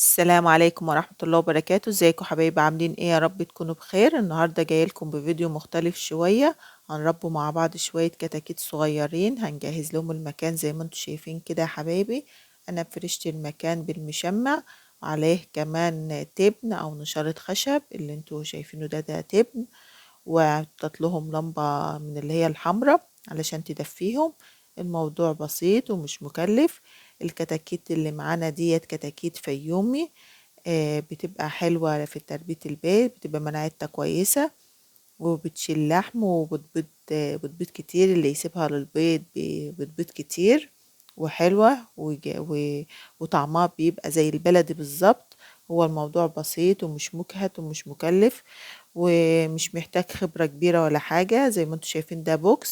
السلام عليكم ورحمة الله وبركاته. ازيكم حبايبي؟ عاملين ايه؟ يا رب تكونوا بخير. النهاردة جاي لكم بفيديو مختلف شوية، هنربوا مع بعض شوية كتاكيت صغيرين، هنجهز لهم المكان زي ما انتم شايفين كده يا حبايبي. انا فرشت المكان بالمشمع، عليه كمان تبن او نشارة خشب اللي انتوا شايفينه ده تبن، وحطيت لهم لمبة من اللي هي الحمراء علشان تدفيهم. الموضوع بسيط ومش مكلف. الكتاكيت اللي معانا ديت كتاكيت فيومي، بتبقى حلوة في تربية البيت، بتبقى مناعتها كويسة وبتشيل لحم وبتبيض، بتبيض كتير، اللي يسيبها للبيض بتبيض كتير وحلوة وطعمها بيبقى زي البلدي بالظبط. هو الموضوع بسيط ومش مجهد ومش مكلف ومش محتاج خبرة كبيرة ولا حاجة. زي ما انتوا شايفين ده box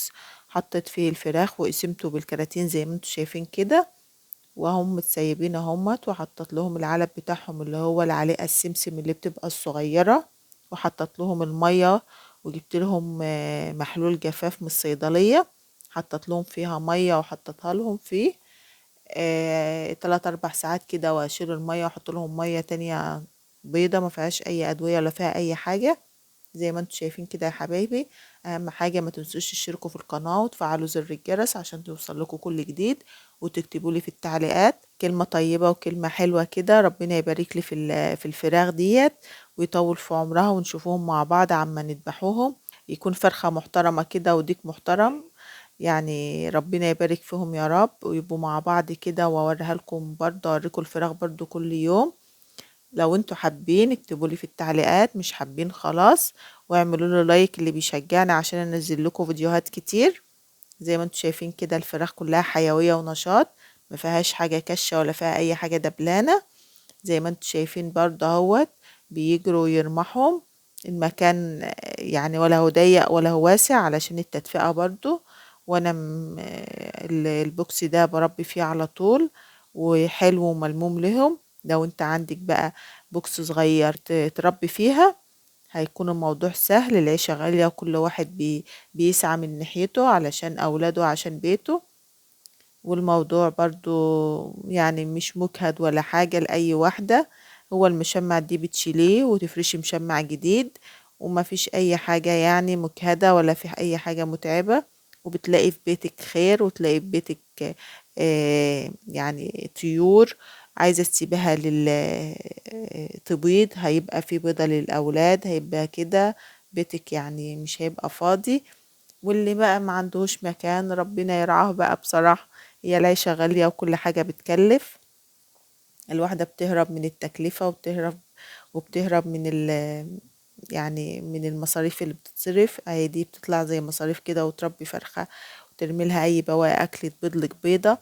حطيت فيه الفراخ وقسمته بالكراتين زي ما انتوا شايفين كده، وهم متسيبين اهمت، وحطيت لهم العلب بتاعهم اللي هو العليقة السمسم اللي بتبقى الصغيرة، وحطيت لهم المية، وجبت لهم محلول جفاف من الصيدلية، حطيت لهم فيها مية وحطيتها لهم فيه 3-4 ساعات كده، واشيل المية واحط لهم مية تانية بيضة ما فيهاش اي ادوية ولا فيها اي حاجة. زي ما انتم شايفين كده يا حبايبي. اهم حاجة ما تنسوش تشتركوا في القناة وتفعلوا زر الجرس عشان توصل لكم كل جديد، وتكتبوا لي في التعليقات كلمة طيبة وكلمة حلوة كده. ربنا يبارك لي في الفراخ ديت ويطول في عمرها، ونشوفوهم مع بعض عما نذبحوهم، يكون فرخة محترمة كده وديك محترم، يعني ربنا يبارك فيهم يا رب، ويبقوا مع بعض كده. واوريها لكم برضه، اوريكم الفراخ برضه كل يوم. لو انتوا حابين اكتبوا لي في التعليقات، مش حابين خلاص، واعملوا له like اللي بيشجعني عشان انزل لكم فيديوهات كتير. زي ما انتوا شايفين كده الفراخ كلها حيوية ونشاط، ما فيهاش حاجة كشة ولا فيها اي حاجة دبلانة. زي ما انتوا شايفين برضه اهوت بيجروا ويرمحهم، المكان يعني ولا هو ضيق ولا هو واسع علشان التدفئة برضه. وانا ال box ده بربي فيه على طول، وحلو وملموم لهم. لو انت عندك بقى box صغير تربي فيها هيكون الموضوع سهل. العيشة غالية وكل واحد بيسعى من ناحيته علشان اولاده عشان بيته، والموضوع برضو يعني مش مجهد ولا حاجة لأي واحدة. هو المشمع دي بتشيليه وتفرشي مشمع جديد، وما فيش اي حاجة يعني مجهدة ولا في اي حاجة متعبة، وبتلاقي في بيتك خير، وتلاقي في بيتك يعني طيور عايزة تسيبها تبيض، هيبقى في بيضة للأولاد، هيبقى كده بيتك يعني مش هيبقى فاضي. واللي بقى ما عندهوش مكان ربنا يرعاه بقى. بصراحة هي العيشة غالية وكل حاجة بتكلف، الواحدة بتهرب من التكلفة وبتهرب من يعني من المصاريف اللي بتتصرف. اهي دي بتطلع زي مصاريف كده، وتربي فرخة وترمي لها اي بواقي اكل تبيض لك بيضة.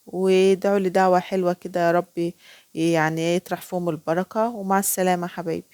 وادعوا لي دعوة حلوة كده يا ربي يعني يطرح فيهم البركة. ومع السلامة حبايبي.